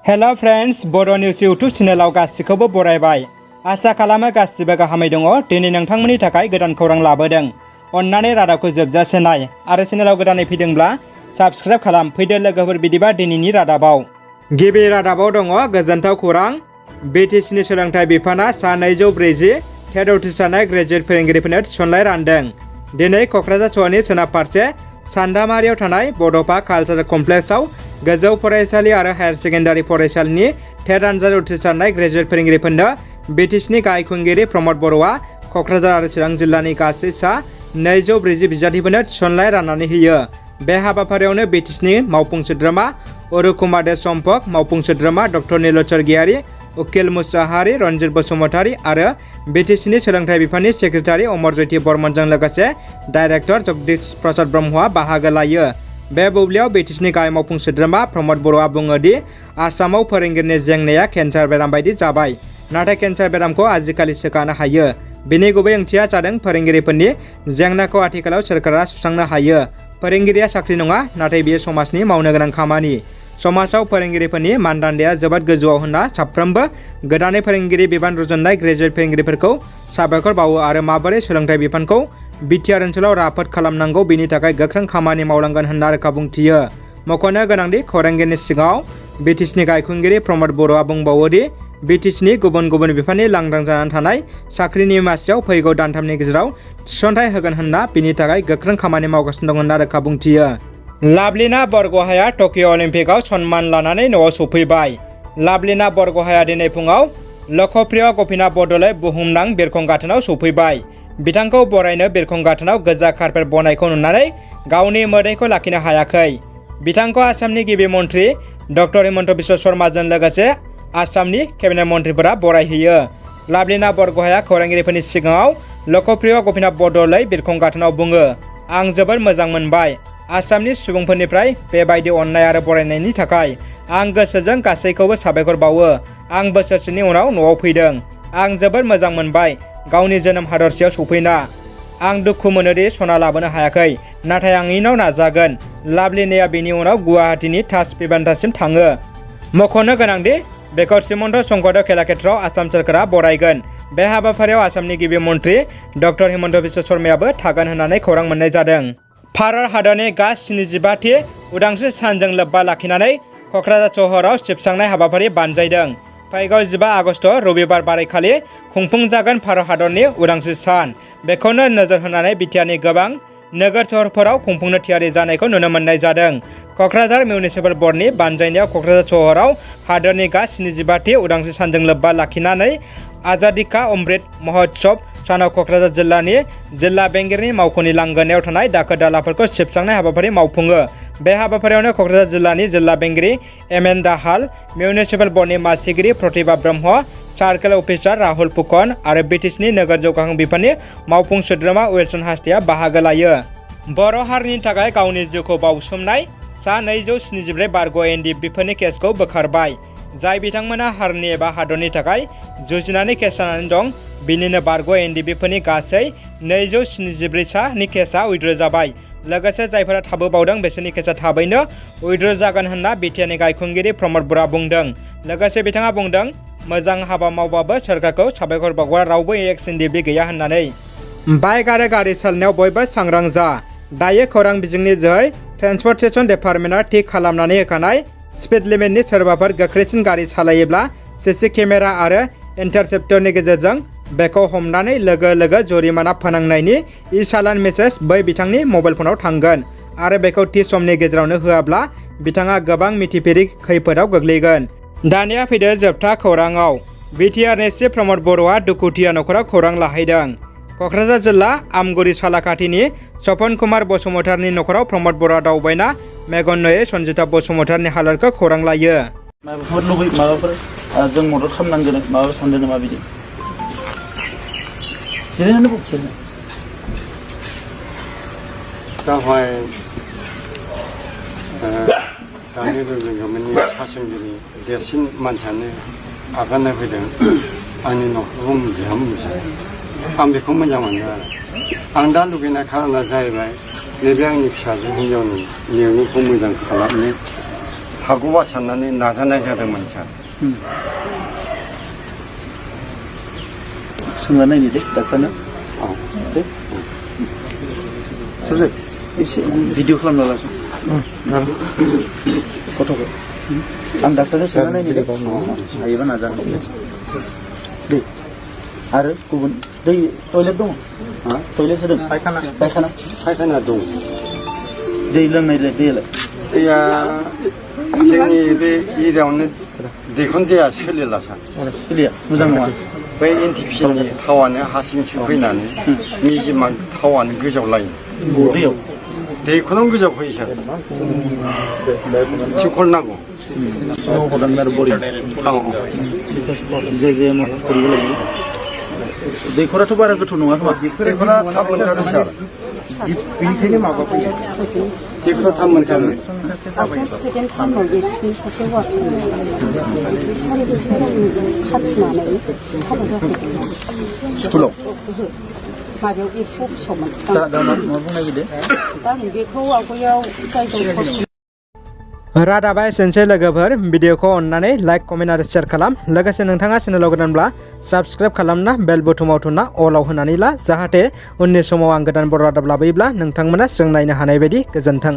हेल' friends बड' news YouTube चेनेलाव गासिखौबो बरायबाय। आसा खालामो गासिबो गाहामै दङ। दिनै नोंथांमोननि थाखाय गोदान खौरां लाबोदों। अन्नानै रादाबखौ जोबजासे नाय आरो चेनेलाव गोदानै फैदोंब्ला साबस्क्राइब खालाम। फैदो लोगोफोर बिदिबा दिनैनि रादाबाव। गिबि रादाबाव दङ गोजोनथाव खौरां। BTCनि सोलोंथाइ बिफाना सा 240 टेट उथ्रिसारनाय ग्रेजुवेट फोरोंगिरिफोरनो थिसननाय रानदों। दिनै क'क्राझार सहरनि सोनाब फारसे सान्दामारियाव थानाय बड'फा कालचारेल कमप्लेक्सआव गोजौ फरायसालि आरो हायार सेकेन्डारि फरायसालिनि टेट आनजाद उथ्रिसारनाय ग्रेजुवेट फोरोंगिरिफोरनो BTCनि गाहाय खुंगिरि प्रमद बर'आ क'क्राझार आरो चिरां जिल्लानि गासै सा 240 बिजाथिफोरनो थिसननाय राननानै होयो। बे हाबाफारियावनो BTCनि मावफुं सोद्रोमा अरुकुमार दे सम्पक, मावफुं सोद्रोमा डक्टर नीलचर गियारि, उकिल मुसाहारि, रन्जित बसुमतारी आरो BTCनि सोलोंथाइ बिफाननि सेक्रेटारि अमरज्योति बर्मनजों लोगोसे डाइरेक्टर जगदीश प्रसाद ब्रह्मआ बाहागो लायो। बे बुब्लियाव BTCनि गाहाय मावफुं सोद्रोमा प्रमद बर'आ बुङो दि आसामाव फोरोंगिरिनि जेंनाया केन्सार बेराम बायदि जाबाय, नाथाय केन्सार बेरामखौ आजिखालि सोखानो हायो। बेनि गुबै ओंथिया जादों फोरोंगिरिफोरनि जेंनाखौ आथिखालाव सोरखारा सुस्रांनो हायो। फोरोंगिरिया साख्रि नङा, नाथाय बेयो समाजनि मावनो गोनां खामानि। समाजाव फोरोंगिरिफोरनि मानदान्दाया जोबोद गोजौआव होनना साफ्रोमबो गोदानै फोरोंगिरि बिबान रुजुननाय ग्रेजुवेट फोरोंगिरिफोरखौ साबायखर बावो आरो माबोरै सोलोंथाइ बिफानखौ BTR ओनसोलाव राफोद खालामनांगौ बेनि थाखाय गोख्रों खामानि मावलांगोन होनना रोखा बुंथियो। मख'नो गोनांदि खौरांगिरिनि सिगाङाव BTCनि गाहाय खुंगिरि प्रमद बर'आ बुंबावो दि BTCनि गुबुन गुबुन बिफाननि लांदां जानानै थानाय साख्रिनि मासियाव फैगौ दानथामनि गेजेराव थिसनथाइ होगोन होनना बिनि थाखाय गोख्रों खामानि मावगासिनो दं होनना रोखा बुंथियो। लाभलिना बरग'हाया टकिअ अलिम्पिकआव सन्मान लानानै न'आव सफैबाय। लाभलिना बरग'हाया दिनै फुङाव लकप्रिय गपिनाथ बरदलै बुहुमनां बिरखं गाथोनाव सफैबाय। बिथांखौ बरायनो बिरखं गाथोनाव गोजा कार्पेट बनायखौ नुनानै गावनि मोदैखौ लाखिनो हायाखै। बिथांखौ आसामनि गिबि मन्त्रि डक्टर हिमन्त बिश्व शर्माजों लोगोसे आसामनि केबिनेट मन्थ्रिफोरा बरायहैयो। लाभलिना बरग'हाया खौरांगिरिफोरनि सिगाङाव लकप्रिय गपिनाथ बरदलै बिरखं गाथोनाव बुङो, आं जोबोद मोजां मोनबाय आसामनि सुबुंफोरनिफ्राय बेबायदि अननाय आरो बरायनायनि थाखाय। आं गोसोजों गासैखौबो साबायखर बावो। आं बोसोरसेनि उनाव न'आव फैदों। आं जोबोद मोजां मोनबाय गावनि जोनोम हादरसायाव सफैना। आं दुखु मोनोदि सना लाबोनो हायाखै, नाथाय आं इयुनाव नाजागोन। लाभलिनाया बेनि उनाव गुवाहाटीनि ताज बिमानस्थानसिम थाङो। मख'नो गोनांदि बेखौ श्रीमन्त शंकरदेव कलाक्षेत्रआव आसाम सोरखारा बरायगोन। बे हाबाफारियाव आसामनि गिबि मन्त्रि डक्टर हिमन्त बिश्व शर्मायाबो थागोन होननानै खौरां मोननाय जादों। भारत हादरनि गा-77थि उदांस्रि सानजों लोब्बा लाखिनानै क'क्राझार सहराव सिबस्रांनाय हाबाफारि बानजायदों। फैगौ 15 आगस्ट रबिबार बारायखालि खुंफुंजागोन भारत हादरनि उदांस्रि सान। बेखौनो नोजोर होनानै BTRनि गोबां नोगोर सहरफोराव खुंफुंनो थियारि जानायखौ नुनो मोननाय जादों। क'क्राझार मिउनिसिपेल बर्डनि बानजायनायाव क'क्राझार सहराव हादरनि गा-77थि उदांस्रि सानजों लोब्बा लाखिनानै आजादी का अमृत महोत्सव सानाव क'क्राझार जिल्लानि जिल्ला बेंगिरिनि मावख'नि लांगोनायाव थानाय दाखोर दालाफोरखौ सिबस्रांनाय हाबाफारि मावफुङो। बे हाबाफारियावनो क'क्राझार जिल्लानि जिल्ला बेंगिरि MM दाहाल, मिउनिसिपेल बर्डनि मासिगिरि प्रतिभा ब्रह्म, सार्केल अफिसार राहुल फुकन आरो BTCनि नोगोर जौगाखां बिफाननि मावफुं सोद्रोमा उइलसन हास्टेआ बाहागो लायो। बर' हारिनि थाखाय गावनि जिउखौ बाउसोमनाय सा 274 बारग' NDFB केसखौ बोखारबाय, जाय बिथांमोना हारिनि एबा हादरनि थाखाय जुजिनानै केस जानानै दं। बिनिनो बारग' NDFB गासै 274 सानि केसआ उइद्र' जाबाय। लोगोसे जायफोरा थाबोबावदों बिसोरनि केसआ थाबैनो उइद्र' जागोन होनना BTRनि गाहाय खुंगिरि प्रमद बर'आ बुंदों। लोगोसे बिथाङा बुंदों, मोजां हाबा मावबाबो सोरखारखौ साबायखर बावग्रा रावबो एक्स NDFB गैया होननानै। बाइक आरो गारि सालायनायाव बयबो सांग्रां जा। दायो खौरां बिजोंनि जोहै ट्रेन्सपर्टेसन डिपार्टमेन्टआ थि खालामनानै होखानाय स्पिड लिमिटनि सोरबाफोर गोख्रैसिन गारि सालायोब्ला CC केमेरा आरो इन्टारसेप्टरनि गेजेरजों बेखौ हमनानै लोगो लोगो जुरिमाना फोनांनायनि इ-चालान मेसेज बै बिथांनि मबाइल फनाव थांगोन आरो बेखौ थि समनि गेजेरावनो होआब्ला बिथाङा गोबां मिथिफेरि खैफोदाव गोग्लैगोन। दानिया फैदो जोबथा खौराङाव। BTRनि चिफ प्रमद बर'आ दुखुथिया नखराव खौरां लाहैदों। क'क्राझार जिल्ला आमगुरि सालाकाथिनि सपन कुमार बसुमतारीनि नखराव प्रमद बर'आ दावबायना मेगन नुयै सन्जिता बसुमतारीनि हालोदखौ खौरां लायो। माबाफोर जों मदद खालामनांगोन माबा सानदों नामा बिदि? जिरायनानै बुंसै दावहाय दानि गभर्नमेन्टनि सासनगिरि देरसिन मानसियानो आगान होफैदों आंनि न'खरखौ बिहामजो। आं बेखौ मोजां मोनो आरो आं दा लुगैनाय खारना जाहैबाय नैबे आंनि फिसाजो हिन्जावनि इयुनखौ मोजां खालामनो हागौबा साननानै नाजानाय जादोंमोन सार सोंना नायनि दे डाक्टारनो दे सोरजे एसे भिडिअ खालामना लासो गथ'खौ आं डाक्टारनो सोंना नायनि दे हायोबा नाजा दे आरो गुबुन दै टयलेट दङ टयलेट होदों फायखाना दं दै लोंनाय दैयालाय दैया जोंनि बे एरियायावनो दैखर दैया सोलिला सार सोलिया मोजां नङा बै एनटिपिसिनि थावानो हासिंसो फैनानै निजिमा थावानो गोजावलायो दैयाव दैखौनो गोजाव फैयो सार थिखल नांगौ दैखराथ' बारा गोथौ नङा खोमा दैखरा थाब मोनखागोन सार बेनिखायनो माबा फैयो दैखरा थाब मोनखागोन स्टुडेन्ट टाइमाव एबसुनि सासे हौवाफोर सारि बोसोर खाथिनानै हाबा जाफैदों स्कुलाव माबायाव एबसु अफिसावमोन दा मा बुंनो नागिरदों दा आं बेखौ आवगायाव जाय रादाबा एसेनोसै लोगोफोर भिडिअखौ अननानै लाइक कमेन्ट आरो शेयार खालाम लोगोसे नोंथाङा चेनेलाव गोदानब्ला साबस्क्राइब खालामना बेल बटमाव थुना अलाव होनानै ला जाहाथे उननि समाव आं गोदान बर' रादाब लाबोयोब्ला नोंथांमोना जों नायनो हानाय बायदि गोजोन्थों।